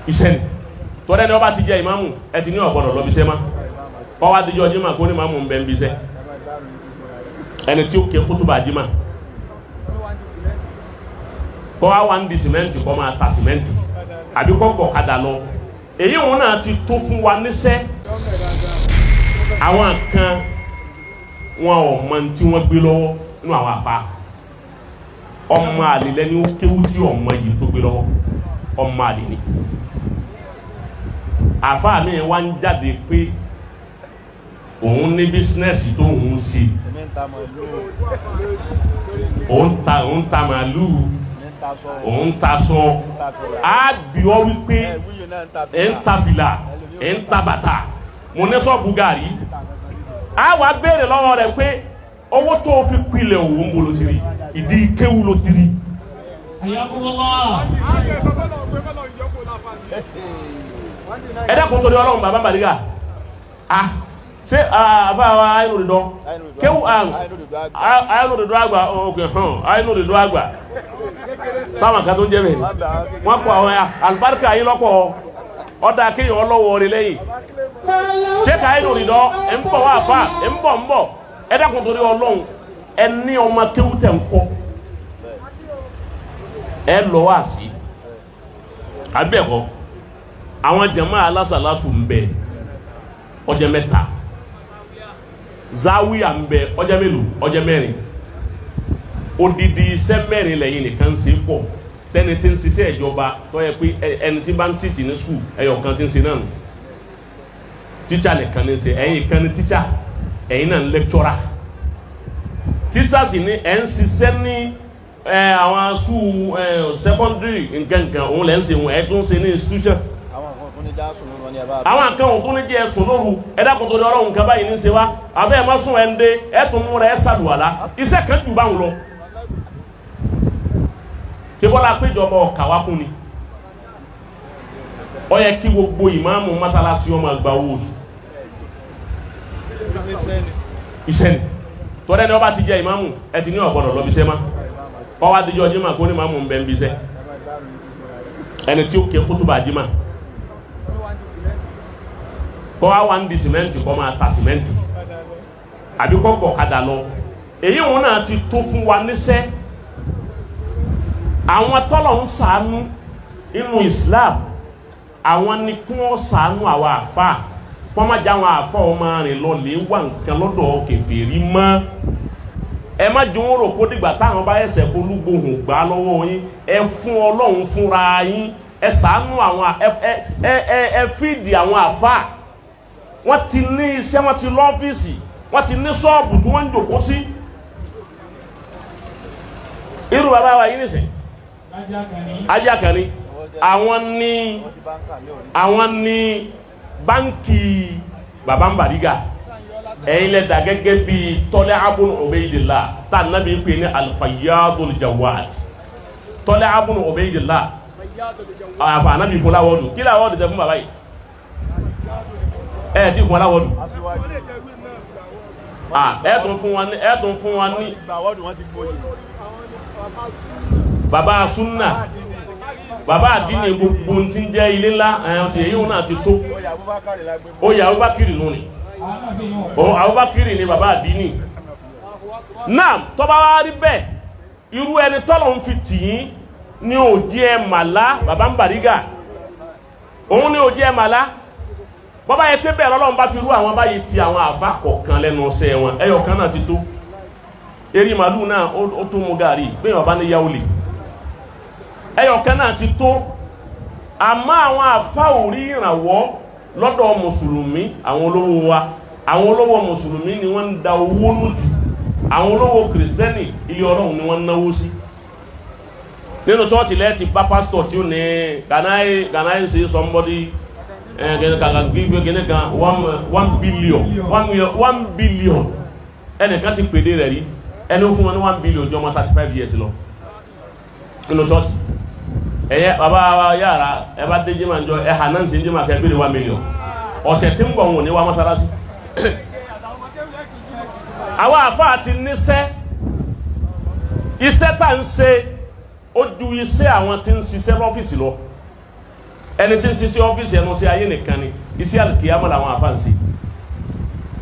Iṣẹ́ ni. Tọ́lẹ́ ni wọ́n bá ti jẹ́ ìmáàmù, ẹ ti ní ọ̀gbọ́dọ̀ lọ bí iṣẹ́ má. Kọ́ wá díjọ́ jimá kó ní ìmáàmù ń bẹ ń bí iṣẹ́. Ẹni tí ó ké kútùbà jimá, kọ́ wá wá ń di sìmẹ́ǹtì, kọ́ máa ta sìmẹ́ǹtì àbí kọ́ gbọ̀kadà lọ. Èyí wọn náà ti tó fún wa níṣẹ́. Àwọn kan, wọn ò mọ tí wọ́n gbé lọ́wọ́ nínú àwọn àpá. Ọmọ àlè lẹni ó kéwú tí ọmọ yìí tó gbé lọ́wọ́, ọmọ àlè ni. Àfa mi wá ń jáde pé òun ní business tó ń ṣe. Òun ta màálùú, òun ta sọ. Á bí ọ wípé ẹ̀ ń ta fìlà, ẹ̀ ń ta bàtà, mo ní sọ́ọ̀bù gàrí. Á wàá béèrè lọ́wọ́ rẹ̀ pé owó tó o fi pilẹ̀ òwò, ń bolo ti rí? Ìdí kéwú ló ti rí. Hayyakumullah. Ẹ dákun, torí Ọlọ́run, bàbá Bàdígà, ah, ṣé àbá wa ayélujára kéwú ayélujára àgbà òkè hàn ayélujára àgbà sáwọn kan tó ń jẹ́ bẹ́ẹ̀, wọ́n kọ àwọn àlùbáríkà yín lọ́pọ̀. Ọ̀dà kéèyàn ọlọ́wọ́ rẹ lẹ́yìn. Ṣé ká ayélujára ẹ̀ ń bọ̀ wá àfà ẹ̀ ń bọ̀ ń bọ̀. Ẹ dákun, torí Ọlọ́run, ẹ ní ọmọ kéwú tẹ̀ ń kọ́, ẹ lọ wá sí abẹ́ẹ̀kọ́. Àwọn jama alásàlátù ń bẹ, ọjọ́ mẹ́ta. Zawiya ń bẹ, ọjọ́ mélòó? Ọjọ́ mẹ́rin. Odidi iṣẹ́ mẹ́rin lẹ́yìn nìkan ṣe pọ̀. Tẹ́ni tí ń ṣiṣẹ́ ìjọba tó yẹ pé ẹni tí bá ń teach ní school, ẹyọ kan tí ń ṣe náà nù, tíṣà nìkan ní ṣe. Ẹ̀yin kan ní tíṣà, ẹ̀yin náà ń lecturer. Tíṣà sì ní ẹ̀ ń ṣiṣẹ́ ní ẹ àwọn school ẹ secondary nkankan, òun lẹ́ ń ṣe wọn, ẹ̀ tún ṣe ní institution. Àwọn kan tún ní já sùn lóru, wọn ní ẹ bá. Àwọn kan òun tún ní jẹ́ ẹ̀sùn lóru. Ẹ dákun, torí Ọlọ́run, nǹkan báyìí ní ṣe wá. Àbẹ́ ẹ má sùn, ẹ ń dé, ẹ tún múra, ẹ ṣàlùwàlá. Iṣẹ́ kan jù báwọn lọ. Ṣé bọ́lá péjọba ọ̀kà wá kún ni? Ó yẹ kí gbogbo ìmáàmù mọ́sálásí ọmọ gba owó oṣù. Iṣẹ́ ni. Tọ́lẹ́ ni wọ́n bá ti jẹ́ ìmáàmù, ẹ ti ní ọ̀gbọ́dọ̀ lọ bí iṣẹ́ má. Kọ́ wá díjọ́ jimá kó ní ìmáàmù ń bẹ ń bí iṣẹ́. Ẹni tí ó ké kútùbà jimá, kọ́ wá wá ń di sìmẹ́ǹtì, kọ́ máa ta sìmẹ́ǹtì àbí kọ́ gbọ̀kadà lọ. Èyí wọn náà ti tó fún wa níṣẹ́. Àwọn tọ́lọ̀ ń ṣàánú inú Islam, àwọn ni kí wọ́n ṣàánú àwọn àfa, kí wọ́n má já àwọn àfa ọmọ rìn lọ lè wà nǹkan lọ́dọ̀ kèfèrí mọ́. Ẹ má jẹ́ wọn rò kó dìgbà táwọn bá ẹsẹ̀ folúgbòhùn gbà lọ́wọ́ yín. Ẹ fún Ọlọ́run fúnra yín, ẹ ṣàánú àwọn ẹ ẹ ẹ ẹ fídì àwọn àfa. Wọ́n ti ní iṣẹ́, wọ́n ti lọ́fíìsì, wọ́n ti ní ṣọ́ọ̀bù tí wọ́n ń jòkó sí. Irú bàbá wa yìí nìsín, Ajá kan ní àwọn ní àwọn ní báńkì bàbá ń Bàrígà. Ẹ̀yin lẹ́dà gẹ́gẹ́ bí Tọ́lẹ̀ abúlé Ubaydillah tá nàbí pè ní Al-Fayyadul Jawad. Tọ́lẹ̀ abúlé Ubaydillah, àfà ànábì fún l'award. Kí l'award tẹ fún bàbá yìí? Ẹ ti fún l'award. Ẹ tún fún wa ní, ẹ tún fún wa ní. Bàbá súnà, bàbá àdínní, gbogbo tí ń jẹ́ ilé ńlá ẹ̀hún ti èyí náà ti tó. Oyè Abubakar nù ni òun. Abubakar ni bàbá àdínní náà. Tọ́ba wa rí bẹ́ẹ̀, irú ẹni tọ́lọ̀ ń fi tì yín ní òjì ẹ̀ màlá, bàbá ń Bàrígà, òun ní òjì ẹ̀ màlá. Bọ́bá yẹ pé bẹ́ẹ̀ lọ́lọ́run bá fi rú àwọn báyìí ti àwọn àbá kọ̀ọ̀kan lẹ́nu ọ̀sẹ̀ wọn, ẹyọ kan náà ti tó. Eré màálù náà ó tún mu gàrí bẹ́ẹ̀ ọba ní yáwó lè, ẹyọ kan náà ti tó. Àmọ́ àwọn àfa ò rí ìrànwọ́ lọ́dọ̀ mùsùlùmí. Àwọn olówó wa, àwọn olówó mùsùlùmí ni wọ́n ń da owó nù jù. Àwọn olówó kìrìsìtẹ́nì, ilé Ọlọ́run ni wọ́n ń náwó sí. Nínú chọ́ọ̀chì lẹ́ẹ̀tì bá pásítọ̀ tí ó ní, Can I see somebody kàkà gbígbé kíní kan, 1 billion, 1 million, 1 billion?" Ẹnìkan ti pèdè rẹ̀ rí. Ẹni ó fún wọn ní 1 billion jọ ọmọ 35 years lọ nínú chọ́ọ̀chì. Ẹ̀yẹ bàbá wa yàrá, ẹ bá dé jimá njọ, ẹ hà náà ń sin jimá kẹ́ bíi 1 million. Ọ̀sẹ̀ tí ń bọ̀, wọn ò ní wá mọ́sálásí. Àwọn àfáà ti níṣẹ́. Iṣẹ́ tá ń ṣe, ó ju iṣẹ́ àwọn tí ń ṣiṣẹ́ lọ́fíìsì lọ. Ẹni tí ń ṣiṣẹ́ ọ́fíìsì, ẹnu sí ayé nìkan ni. Iṣẹ́ àlùkìyámọ̀ làwọn àfa ń ṣe.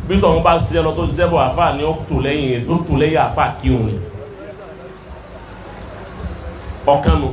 Bí tọ̀hún bá ṣiṣẹ́ lọ tó ṣiṣẹ́ bọ̀, àfa ni ó tò lẹ́yìn, ó tò lẹ́yìn àfa kírun ni. Ọ̀kan nu.